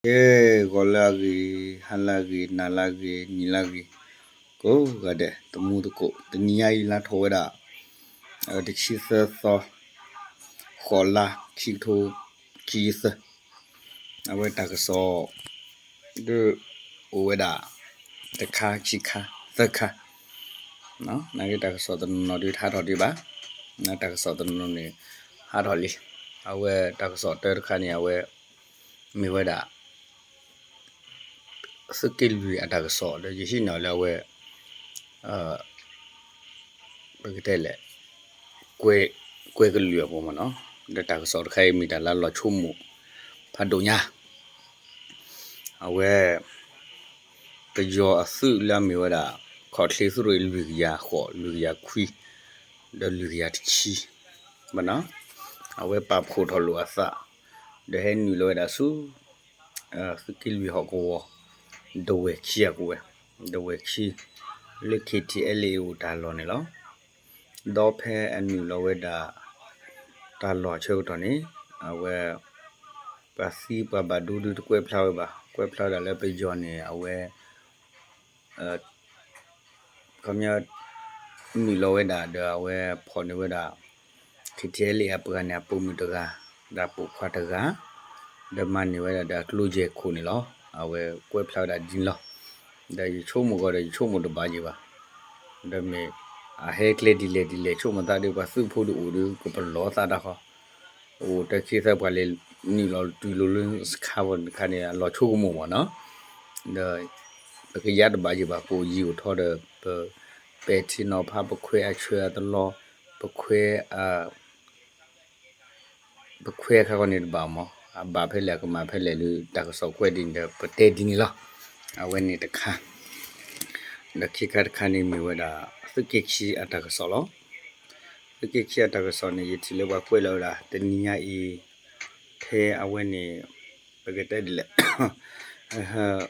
ကဲ, ဂီၤလၢအဂ့ၤ, ဟါလၢအဂ့ၤ, နၤလၢအဂ့ၤ, နံၤလၢအဂ့ၤ, ကိးဂၤဒဲး တမူသကိး, တနံၤညါအံၤလါထီၣ်ဝဲဒၣ် တဆံသၢသီ, ဃိးလါ ခံကထိခံဆံသၢ, အဝဲတၢ်ကစီၣ် ဒ်အိၣ်ဝဲဒၣ် တခါ ခံခါ သၢခါ, နာ်က့တၢ်ကစီၣ်တနီၤနီၤဒ်တဟးထီၣ်ဒံးဘၣ်, တၢ်ကစီၣ်တနီၤနီၤန့ၣ် ဟးထီၣ်လံ, အဝဲတၢ်ကစီၣ်တၢတခါန့ၣ် အဝဲ မ့ၢ်ဝဲဒၣ် သုးက့လွံၢ်အတၢ်ကစီၣ် ဒီးယဟံးန့ၢ်အီၤလၢအဝဲ ပကတဲလဲၣ် ကွဲကလုာ်အပူၤမ့ၢ်နီၤ, ဒီးတၢ်ကစီၣ်တခါအံၤမ့ၢ်တၢ်လၢလီၤဆိကမိၣ်ဖးဒိၣ်ညါ, အဝဲ ပယီၤအသုးလၢအမ့ၢ်ဝဲဒၣ် ခီၣ်ချ့သုးရ့ၣ် လွံၢ်ကယၤဃိး လွံၢ်ကယၤခွံ ဒီးလွံၢ်ကယၤတဆံ ဘၣ်နီၤ, အဝဲပာ်ဖှိၣ်ထီၣ်လိာ်အသး ဒီးဟဲနုာ်လီၤဝဲဒၣ်ဆူ သုးက့လွံၢ်ဟီၣ်ကဝီၤ ဒဝဲၢ်ခံအကဝဲၢ်, ဒဝဲၢ်ခံ လၢ KTLA အိၣ်တၢ်လီၢ်န့ၣ်လီၤ. ဒီးဖဲအနုာ်လီၤဝဲဒၣ် တၢ်လီၢ်ဆၢကတီၢ်န့ၣ် အဝဲ ပှၤသံပှၤဘၣ်ဒိဒုတကွဲးဖျါဝဲဘၣ်, ကွဲးဖျါဝဲဒၣ်လၢပယီၤန့ၣ် အဝဲ ခီပညီ နုာ်လီၤဝဲဒၣ်ဒီးအဝဲဖီၣ်န့ၢ်ဝဲဒၣ် KTLA အပှၤန့ၣ် အပိာ်မုၣ်တဂၤ ဒီးပိာ်ခွါတဂၤ ဒီးမၤန့ၢ်ဝဲဒၣ်ဒီးအကျိၣ်ယဲၢ်ခိၣ်န့ၣ်လီၤ. အဝဲကွဲးဖျါဝဲဒၣ်ဒ်န့ၣ်လီၤ. ဒီးယဆိကမိၣ်ကီးဒီးယဆိကမိၣ်တဘၣ်ယံၤဘၣ်. ဒီးမ့ၢ်အဟဲကျဲဒ်လဲၣ်ဒ်လဲၣ် ဆိကမိၣ်သးဒီးပှၤသုးဖိဒုအိၣ်ဒီး ကပလီၢ်သးတၢ်ဃီ အိၣ်တခ့သၢပှၤလဲၤနုာ်လီၤတုၤလီၤလၢစခါဝဲတခါန့ၣ် အလီၤဆိကမိၣ်မ့ၢ်နီၤ. ဒီး ပကယါတဘၣ်ယံၤဘၣ် ပအိၣ်ယံၤအိၣ်ထီဒီး ပပဲာ်ထံနီၤဖး ပခွဲးအဆၢအတလီၢ် ပခွဲး ပခွဲးအခါခီန့ၣ်တဘၣ်မ့ၢ် အဘၣ်ဖဲလဲၣ် အကမၣ်ဖဲလဲၣ်လၢ တၢ်ကစီၣ်ကွဲးဒ်န့ၣ်ဒီး ပတဲဒ်န့ၣ်လီၤ. အဝဲန့ၣ်တခါ ဒီးခံခါတခါန့ၣ်မ့ၢ်ဝဲဒၣ် သုးက့ခံအတၢ်ကစီၣ်လီၤ. သုးက့ခံအတၢ်ကစီၣ်န့ၣ် ယထံၣ်လၢပှၤကွဲးလီၤဝဲဒၣ် တနံၤညါအံၤ ဖဲအဝဲန့ၣ် ပကတဲဒ်လဲၣ်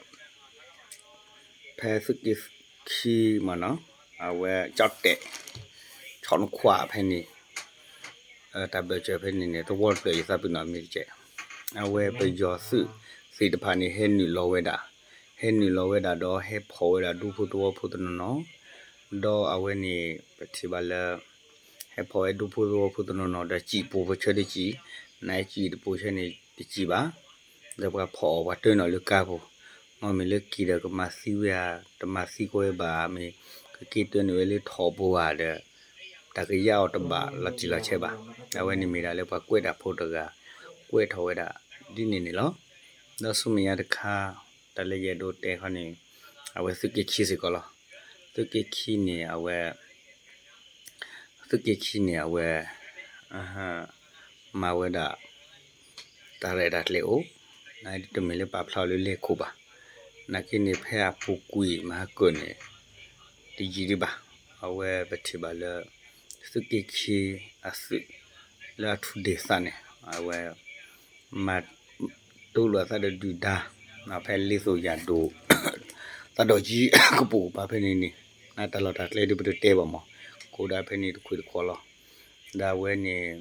ဖဲသုးက့ခံမ့ၢ်နီၤ အဝဲကၠီၣ်တဲာ် ဆီၣ်နခွါဖဲန့ၣ် တၢ်ဘၢၣ်စၢၤဖဲန့ၣ်န့ၣ် သဝီတဖျၢၣ်ယသးပ့ၤနီၣ်မ့ၢ်တကဲး အဝဲပယီၤသုးသ့ၣ်တဖၣ်န့ၣ် ဟဲနုာ်လီၤဝဲဒၣ် ဟဲနုာ်လီၤဝဲဒၣ်ဒီးဟဲဖီၣ်ဝဲဒၣ်ဒူဖိသဝီဖိတနီၤနီၤ ဒီးအဝဲန့ၣ် ပထံၣ်ဘၣ်လၢ ဟဲဖီၣ်ဝဲဒူဖိသဝီဖိတနီၤနီၤဒီးစံၣ်ပိာ်ဖိဆၢတစံၣ် နစံၣ်တပိာ်ဆၢန့ၣ်တစံၣ်ဘၣ် ဒီးပှၤဖီၣ်အီၤပှၤတၢနုာ်လၢကါပူၤ မ့မ့ၢ်လၢက့ၤဒီးကမၤသံဝဲဧါ တမၤသံကီးဝဲဘၣ် မ့ၢ်ကက့ၤတၢနုာ်ဝဲလၢထိၣ်ပူၤဧါဒီး တၢ်ကယါအီၤတဘၣ်လီၤတံၢ်လီၤဆဲးဘၣ်. အဝဲန့ၣ်မ့ၢ်ဒၣ်လၢပှၤကွဲးတၢ်ဖိတဂၤ ကွဲးထီၣ်ဝဲဒၣ်ဒ်န့ၣ်န့ၣ်လီၤ. ဒီးဆူမဲာ်ညါတခါ တၢ်လၢယအဲၣ်ဒိးတဲခီန့ၣ် အဝဲသုးက့ခံစ့ၢ်ကီးလီၤ. သုးက့ခံန့ၣ်အဝဲ သုးက့ခံန့ၣ်အဝဲ မၤဝဲဒၣ် တၢ်ရဲၣ်တၢ်ကျဲၤအိၣ် တမ့ၢ်လၢပာ်ဖျါအီၤလၢလဲၤခိၣ်ဘၣ်. နာ်က့န့ၣ်ဖဲအပူၤကွံာ်မဟါကၢၢ်န့ၣ် တယံာ်ဒံးဘၣ်. အဝဲပထံၣ်ဘၣ်လၢ သုးက့ခံအသုး လၢအထူၣ်ဒ့ၣ်သးန့ၣ် အဝဲ မၤ တိလိာ်အသးဒီးဒုၣ်ဒါ ဖဲလ့သိၣ်ယၣ်ဒိၣ် သးဒီးကံကပိာ်ကပၤဖဲန့ၣ်န့ၣ် တၢ်လီၢ်တၢ်ကျဲဒ်ပတတဲဘၣ်မး ကအိၣ်ဒၣ်ဖဲန့ၣ်တခွ့ၣ်တခီလီၤ. ဒီးအဝဲန့ၣ်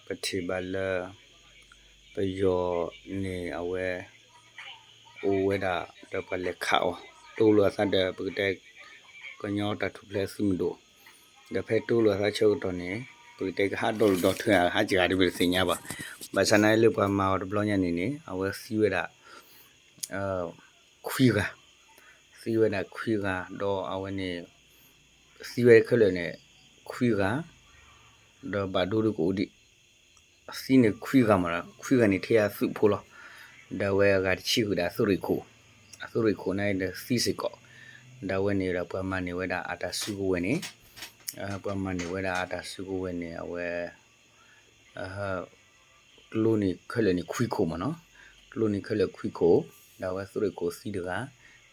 ပထံၣ်ဘၣ်လၢ ပယီၤန့ၣ်အဝဲ အိၣ်ဝဲဒၣ် ဒီးပှၤလဲၤခးအီၤ တိလိာ်အသးဒီးပကတဲ ကညီတၢ်ထူၣ်ဖျဲးသုးမုၢ်ဒိၣ် ဒီးဖဲတိလိာ်အသးဆၢကတီၢ်န့ၣ် ပကတဲကဟးဒီလူၢ်ဒီထၢအဟးစှၤဒ်ပတသ့ၣ်ညါဘၣ်. ဘၣ်ဆၣ်နာ်လၢပှၤမၤအီၤတဘျီညါန့ၣ်န့ၣ် အဝဲသံဝဲဒၣ် ခွံဂၤ, သံဝဲဒၣ်ခွံဂၤ ဒီးအဝဲန့ၣ် သံဝဲခဲလၢာ်န့ၣ် ခွံဂၤ, ဒီးဘၣ်ဒိဒုကအိၣ်ဒံး သံန့ၣ်ခွံဂၤမး ခွံဂၤန့ၣ်ထဲအသုးဖိလီၤ. ဒီးအဝဲအဂၤတဆံဃုာ်ဒီးအသုးရ့ၣ်ခိၣ်, အသုးရ့ၣ်ခိၣ်န့ၣ်ဒီးသံစ့ၢ်ကီး, ဒီးအဝဲန့ၣ်ဒီးပှၤမၤန့ၢ်ဝဲဒၣ်အတၢ်စုကဝဲၤန့ၣ်, ပှၤမၤန့ၢ်ဝဲဒၣ်အတၢ်စုကဝဲၤန့ၣ် အဝဲ ကျိန့ၣ်ခဲလၢာ်န့ၣ်ခွံခိၣ်မးနီၤ, ကျိန့ၣ်ခဲလၢာ်ခွံခိၣ်, ဒီးအဝဲသုးရ့ၣ်ခိၣ်သံတဂၤ,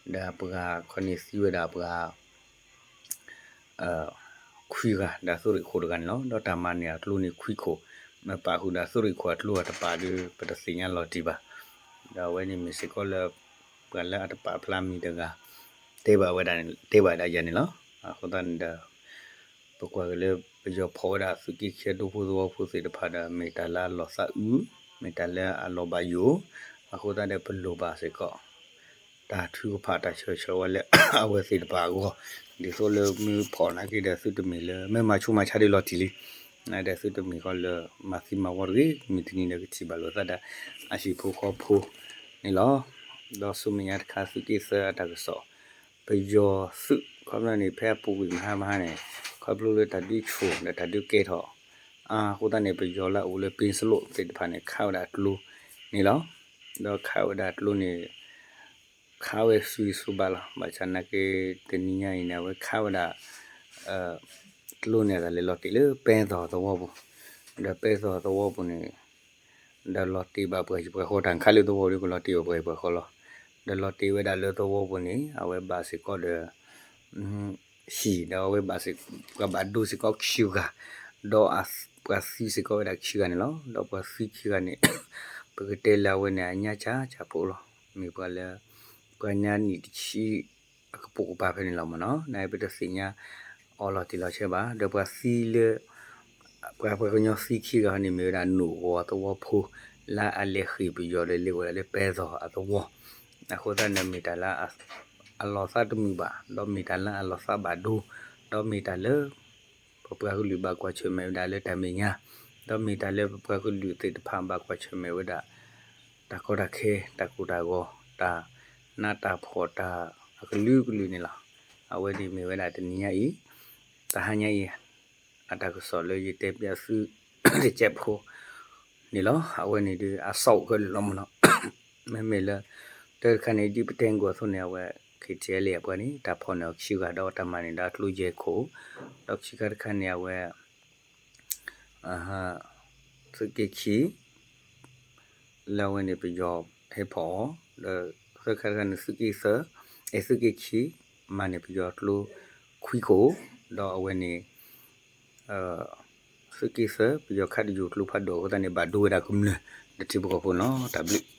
ဒီးပှၤခီန့ၣ်သံဝဲဒၣ်ပှၤ ခွံဂၤ ဒီးသုးရ့ၣ်ခိၣ်တဂၤန့ၣ်လီၤ. ဒီးတၢ်မၤန့ၢ်အကျိန့ၣ်ခွံခိၣ်, မ့ၢ်ပာ်ဃုာ်ဒီးသုးရ့ၣ်ခိၣ်အကျိအတပာ်ဒီး ပတသ့ၣ်ညါလီၤတံၢ်ဘၣ်. ဒီးအဝဲန့ၣ်မ့ၢ်စ့ၢ်ကီးလၢ ပှၤလၢအတပာ်ဖျါမံၤတဂၤ တဲဘၣ်ဝဲဒၣ် တဲဘၣ်ဒၣ်ယၤန့ၣ်လီၤ. အဃိသတးန့ၣ်ဒီး ပကွၢ်က့ၤလၢပယီၤဖီၣ်ဝဲဒၣ်သုးက့ခံဒူဖိသဝီဖိသ့ၣ်တဖၣ်ဒီး မ့ၢ်တၢ်လၢအလီၤသးအုး မ့ၢ်တၢ်လၢအလီၤဘၣ်ယိၣ်, အဃိသတးဒီးပလိၣ်ဘၣ်စ့ၢ်ကီး တၢ်ထုကဖၣ်တၢ်ဆၢဂ့ၤဆၢဝါလၢအဝဲသ့ၣ်တဖၣ်အဂီၢ်, ဒ်သိးလၢမ့ၢ်ဖီၣ်နာ်က့ဒီးသုတမ့ၢ်လၢ မ့ၢ်မၤဆူးမၤဆါဒ်လီၤတံၢ်လံ, ဒီးသုတမ့ၢ်ဃီလၢ မၤသံမၤဝီတဂ့ၤ, မ့ၢ်တနံၤဒီးကထံၣ်ဘၣ်လိာ်သးဒီး အဟံၣ်ဖိဃီဖိန့ၣ်လီၤ. ဒီးဆူမဲာ်ညါတခါ သုးက့သၢအတၢ်ကစီၣ်, ပယီၤသုး ခီဖျိန့ၣ် ဖဲအပူၤကွံာ်မဟါမဟါန့ၣ် ခီဖျိလၢတၢ်ဒုးဆူၣ်ဒီးတၢ်ဒုးကဲထီၣ် အဃိသတးန့ၣ် ပယီၤလၢအအိၣ်လၢ ပ့စလိၣ် သ့ၣ်တဖၣ်န့ၣ် ခးဝဲဒၣ်ကျိန့ၣ်လီၤ. ဒီးခးဝဲဒၣ်ကျိန့ၣ် ခးဝဲဆူဂံၢ်ဆူဘါလီၤ. ဘၣ်ဆၣ်နာ်က့ တနံၤညါအံၤန့ၣ် အဝဲခးဝဲဒၣ် ကျိန့ၣ် အတၢ်လဲၤလီၤတ့ၢ်လၢပဲသီၣ်သဝီပူၤ, ဒီးပဲသီၣ်သဝီပူၤန့ၣ် ဒီးလီၤတ့ၢ်ဘၣ်ပှၤဟံၣ်ပှၤဃီ တၢ်ခးလၢသဝီပူၤဒီး ကလီၤတ့ၢ်ဘၣ်ပှၤဟံၣ်ပှၤဃီလီၤ. ဒီးလီၤတ့ၢ်ဝဲဒၣ်လၢသဝီပူၤန့ၣ် အဝဲဘၣ်စ့ၢ်ကီးဒီး ဟံၣ် ဒီးအဝဲဘၣ်စ့ၢ် ပှၤဘၣ်ဒိစ့ၢ်ကီးခံဂၤ, ဒီးပှၤသံစ့ၢ်ကီးဝဲဒၣ်ခံဂၤန့ၣ်လီၤ. ဒီးပှၤသံခံဂၤန့ၣ် ပကတဲလၢအဝဲန့ၣ် အညါစၢ်စၢ်ဖိလီၤ. မ့ၢ်ပှၤလၢ ပှၤညါနံၣ်တဆံ အကပိာ်ကပၤဖဲန့ၣ်လီၤမ့ၢ်နီၤ. နပတသ့ၣ်ညါအီၤလီၤတံၢ်လီၤဆဲးဘၣ်. ဒီးပှၤသံလၢ ပှၤ ပှၤကညီသံခံဂၤန့ၣ် မ့ၢ်ဝဲဒၣ်နိၣ်ဂီၤသဝီဖိ လၢအလဲၤဃ့ၢ်ပယီၤဒီးလဲၤအိၣ်ဝဲဒၣ်လၢပဲသီၣ်အသဝီ, အဃိသတးန့ၣ် မ့ၢ်တၢ်လၢ အလီၤသးတမုာ်ဘၣ်, ဒီးမ့ၢ်တၢ်လၢအလီၤသးဘၣ်ဒိ, ဒီးမ့ၢ်တၢ်လၢ ပပှၤကလုာ်ဘၣ်ကွၢ်ဆၢၣ်မဲာ်ဝဲဒၣ်လၢတၢ်မဲာ်ညါ, ဒီးမ့ၢ်တၢ်လၢပပှၤကလုာ်သ့ၣ်တဖၣ်ဘၣ်ကွၢ်ဆၢၣ်မဲာ်ဝဲဒၣ် တၢ်ကီတၢ်ခဲ တၢ်ကိၢ်တၢ်ဂီၤ တၢ်နးတၢ်ဖှီၣ်တၢ်အကလုာ်ကလုာ်န့ၣ်လီၤ. အဝဲန့ၣ်မ့ၢ်ဝဲဒၣ်တနံၤညါအံၤ တဟါညါအံၤ အတၢ်ကစီၣ်လၢယတဲပျးသု တကဲးဖိန့ၣ်လီၤ. အဝဲန့ၣ်ဒုးအစီအိၣ်ခဲလၢာ်လီၤမ့ၢ်နီၤ. မ့မ့ၢ်လၢ တၢ်တခါန့ၣ် ဒ်ပတဲကီၢ်အသိးန့ၣ် အဝဲ KTLA အပှၤန့ၣ် တၢ်ဖီၣ်န့ၢ်အီၤခံဂၤ ဒီးတၢ်မၤန့ၢ်ဒီးအကျိယဲၢ်ခိၣ်, ဒီးခံခါတခါန့ၣ် အဝဲ သုးက့ခံ လၢအဝဲန့ၣ်ပယီၤဟဲဖီၣ်အီၤ, ဒီးသၢခါတခါန့ၣ် သုးက့သၢ အဲၣ် သုးက့ခံ မၤန့ၢ်ပယီၤကျိခွံခိၣ်, ဒီးအဝဲန့ၣ် သုးက့သၢ ပယီၤခးတယိာ်ကျိဖးဒိၣ်အဃိသတးန့ၣ် ဘၣ်ဒိဝဲဒၣ်ကမျၢၢ် ဒီးထံဖိကီၢ်ဖိနီၤ. တၢ်ဘျုး